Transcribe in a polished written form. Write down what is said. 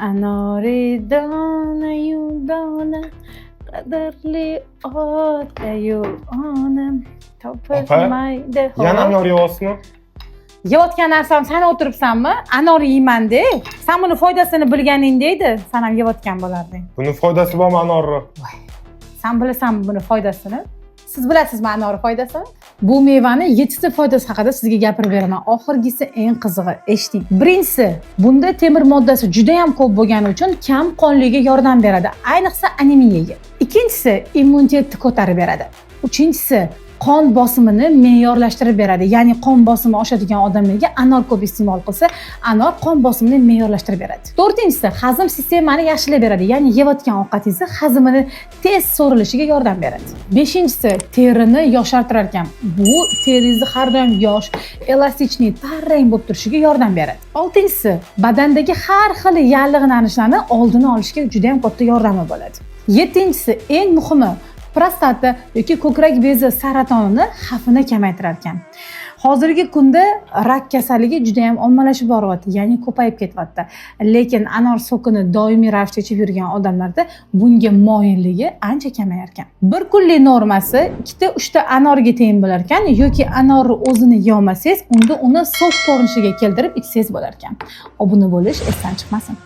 Anori donayu dona, qadrli otayu onam topilmaydi. Yana anor yeyapsizmi? Yeyotgan narsam san o'tiribsanmi? Anor yeyman-de. San buni foydasini bilganingda edi, san ham yeyotgan bo'larding. Buni foydasi bormi anorni? San bilasanmi buni foydasini? Siz bilasizmi anor foydasini? Bu mevani yettita foydasi haqida sizga gapirib beraman. Oxirgisi eng qizig'i, eshiting. Birinchisi, bunda temir moddasi juda ham ko'p bo'lgani uchun kam qonliga yordam beradi, ayniqsa anemiyaga. Ikkinchisi, immunitetni ko'tarib beradi. Uchinchisi, qon bosimini me'yorlashtirib beradi. Ya'ni qon bosimi oshadigan odamlarga anor ko'p iste'mol qilsa, anor qon bosimini me'yorlashtirib beradi. To'rtinchisi, hazm sistemani yaxshilab beradi. Ya'ni yeyotgan ovqatingizni hazmini tez so'rilishiga yordam beradi. Beshinchisi, terini yoshartirar ekan. Bu teringizni har doim yosh, эластичный, tarang bo'lib turishiga yordam beradi. Oltinchisi, badandagi har xil yallig'lanishlarni oldini olishga juda ham katta yordami bo'ladi. Yettinchisi, eng muhimi, prostata yoki ko'krak bezi saratonini xavfini kamaytirar ekan. Hozirgi kunda rak kasalligi juda ham ommalashib boryapti, ya'ni ko'payib ketyapti. Lekin anor sokini doimiy ravishda ichib yurgan odamlarda bunga moyilligi ancha kamayar ekan. Bir kunlik normasi ikkita, uchta anorga teng bo'lar ekan yoki anorni o'zini yeyolmasangiz, unda uni sok ko'rinishiga keltirib ichsangiz bo'lar ekan. Obuna bo'lish esdan chiqmasin.